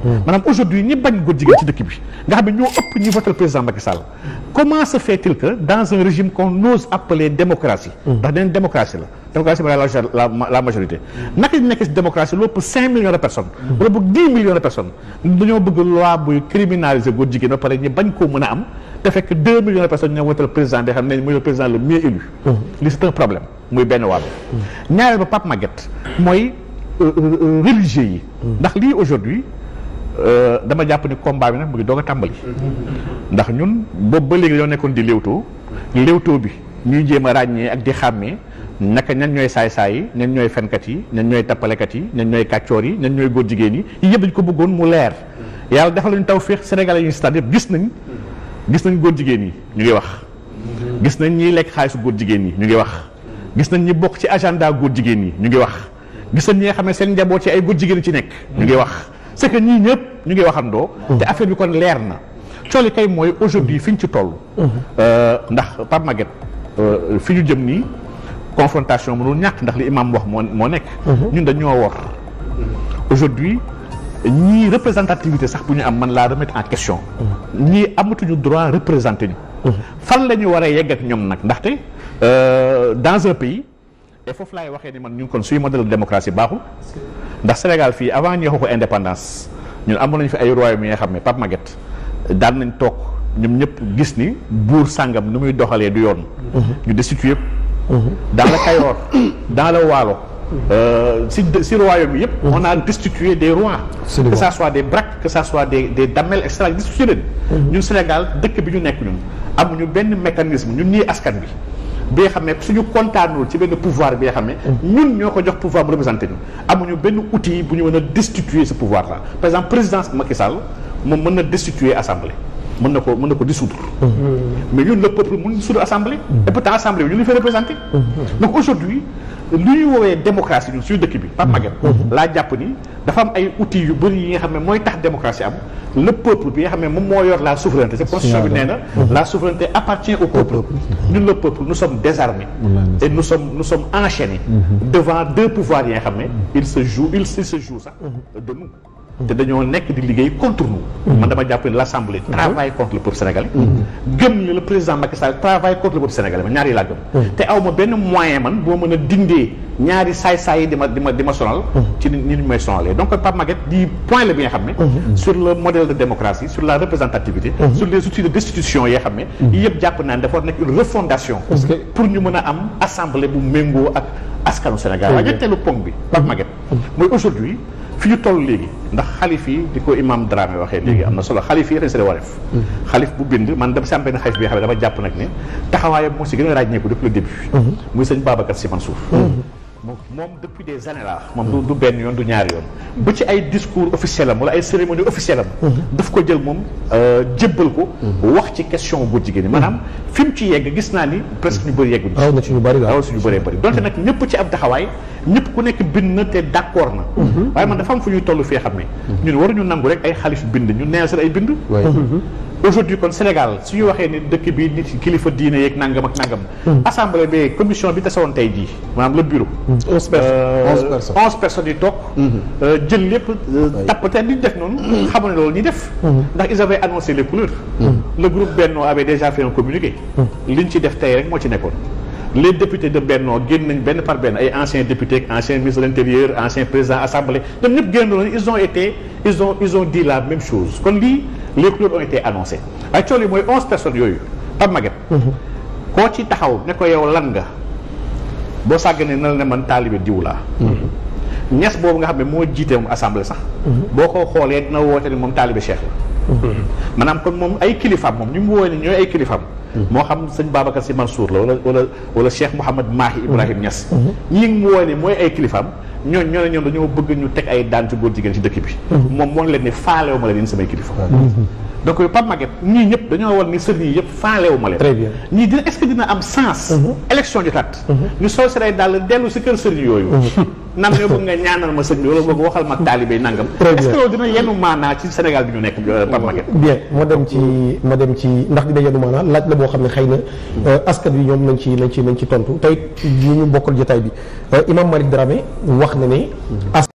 maanaam aujourd'hui ñi bañ góor jigéen ci dëkk bi nga xam ne ñoo ëpp ñi voté le président Macky Sall comment se fait-il que dans un régime qu'on ose appeler démocratie ndax dañ démocratie mooy la majorité naka ñu nekk si démocratie lu ëpp 5 millions de personnes wala bëgg 10 millions de personnes dañoo bëgg loi buy criminaliser góor jigéen ba pare ñu bañ koo mën a am te fekk 2 millions de personnes ñoo voté le président de xam ne mooy le président le mieux élu li c'est un problème muy benn wàll ñaareel ba Pape Maguette mooy religieux yi ndax lii aujourd'hui dama jàpp ni combat bi nag mu ngi doog a tàmbali ndax ñun boobu ba léegi dañoo nekkoon di léewtoo bi ñuy jéem a ràññee ak di xàmmee naka ñan ñooy saay-saay yi ñan ñooy fenkat yi ñan ñooy tappalekat yi ñan ñooy kàccoor yi ñan ñooy góor jigéen yi yëpp dañ ko bëggoon mu leer yàlla defal lañu tawfeex Sénégal yi ñu stade yëpp gis nañ góor jigéen yi ñu ngi wax gis nañ ñiy lekk xaalisu góor jigéen yi ñu ngi wax gis nañ ñi bokk ci agenda góor jigéen yi ñu ngi wax gis nañ ñi nga xam ne seen njaboot ci ay góor jigéen ci nekk ñu ngi wax c'est que ñii ñëpp ñu ngi waxandoo te affaire bi kon leer na cooli kay mooy aujourd'hui fi ñu ci toll ndax Pape Maguette fi ñu jëm nii confrontation mënul ñàkk ndax li imam wax moo nekk ñun dañoo wor aujourd'hui ñii représentativité sax bu ñu am man laa remettre en question ñii amatuñu droit représenter ñu fan la ñu war a yegg ak ñoom nag ndaxte dans un pays et foofu laay waxee ni man ñun kon suy modèle de démocratie baaxul ndax Sénégal fii avant ñu ko indépendance ñun amoon nañu fi ay royaume yi nga xam ne Pape Maguette daan nañ toog ñoom ñëpp gis ni buur sàngam nu muy doxalee du yoon ñu destitué dans le Kayor dans le Waalo si royaume yi yëpp on a destitué des rois que ça soit des Brak que ça soit des Damel et cetera destitué leen ñun Sénégal dëkk bi ñu nekk ñun amuñu benn mécanisme ñun ñii askan bi nga xam ne suñu kontaanul ci benn pouvoir bi nga xam ne ñun ñoo ko jox pouvoir bu représenté ñu amuñu benn outil bu ñu mën a destituer ce pouvoir là par exemple présidence Macky Sall moom mën na destituer assemblée mën na ko dissoudre mais ñun le peuple mën dissoudre assemblée et pourtant assemblée bi ñu li fay représenté donc aujourd'hui li ñuy woowee démocratie ñun suñu dëkk bi Pape Maguette laa jàpp ni dafa am ay outils yu bëri yi nga xam ne mooy tax démocratie am le peuple bi nga xam ne moom moo yor la souveraineté c'est constitution bi nee na la souveraineté appartient au peuple ñun le peuple nous sommes désarmés et nous sommes enchaînés devant deux pouvoirs yi nga xam ne il se joue sax de nous te dañoo nekk di liggéey contre nous man dama jàpp ne l'Assemblée travaille contre le peuple sénégalais gëm ni le président Macky Sall travaille contre le peuple sénégalais man ñaar yi laa gëm te aw ma benn moyen man boo mën a dindee ñaari saay-saay yi di ma sonal ci ni ñu may sonalee donc Pape Maguette di point la bi nga xam ne sur le modèle de démocratie sur la représentativité sur les outils de destitution yi nga xam ne yëpp jàpp naa ne dafa war nekk une refondation pour ñu mën a am assemblée bu méngoo ak askanu Sénégal waaye ñetteelu ponk bi Pape Maguette mooy aujourd'hui fi ñu toll léegi ndax xalif yi di ko imam Dramé waxee léegi am na solo xalif yi dañ si wareef xalif bu bind man dama si am benn xalif bi nga xam ne dama jàpp nag ne taxawaayam moo si gën a ràññeeku depuis le début muy sëñ Babacar Sy Mansour moom depuis des années là moom du benn yoon du ñaari yoon ba ci ay discours officiel am wala ay cérémonie officielle am daf ko jël moom jébbal ko wax ci question góor jigéen ñi maanaam fi mu ci yegg gis naa ni presque ñu bëri yegguñu raw na ci ñu bëri donte nag ñëpp ci am taxawaay ñëpp ku nekk bind na te d'accord na waaye man dafa am fu ñuy toll fii xam ne ñun waruñu nangu rek ay xalif bind ñu neel seen ay bind aujourd'hui kon Sénégal su ñu waxee ni dëkk bi nit kilifa diine yeeg nangam ak nangam assemblée bi commission bi tasewoon tey jii maanaam le bureau 11 personnes yi toog jël lépp tappate li ñu def noonu xamu ne loolu ñuy def ndax ils avaient annoncé les couleurs le groupe Benno avait déjà fait un communiqué liñ ci def tey rek moo ci nekkoon les députés de Benno génn nañ benn par benn ay anciens députés anciens ministres de l'intérieur anciens présidents assemblée ñoom ñëpp génn loolu ils ont dit la même chose kon lii les couleurs ont été annoncées waaye cool yi mooy 11 personnes yooyu Pape Maguette koo ci taxaw ne ko yow lan nga boo sàgganee na la ne man taalibe diw laa ñes boobu nga xam ne moo jiite moom assemblée sax boo ko xoolee dina woote ni moom taalibe cheikh la maanaam kon moom ay kilifaam moom ñu mu woowe ne ñooy ay kilifaam moo xam sëñ Babacar Sy Mansour la wala Cheikh Mouhamad Mahi Ibrahim Niass ñi mu woowe ne mooy ay kilifaam ñoo ne ñoom dañoo bëgg ñu teg ay daan ci góor jigéen ci dëkk bi moom moo leen ne faalewu ma leen yéen samay kilifa donc Pape Maguette ñii ñëpp dañoo war ni sëriñ yi yëpp faalewu ma leen très bien ñii dina est-ce que dina am sens élection jotaat ñu sol si day daal dellu si kër sëriñ yooyu nan ñoo bëgg nga ñaanal ma sëñ bi wala bëgg waxal ma taalibe nangam est-ce que loolu dina yenu maanaa ci Sénégal bi ñu nekk Pape Maguette bien ma dem ci ndax dina yenu maanaa laaj la boo xam ne xëy na askan wi ñoom nañ ci tontu tey ñu bokkal jotaay bi Imam Malick Dramé wax na ne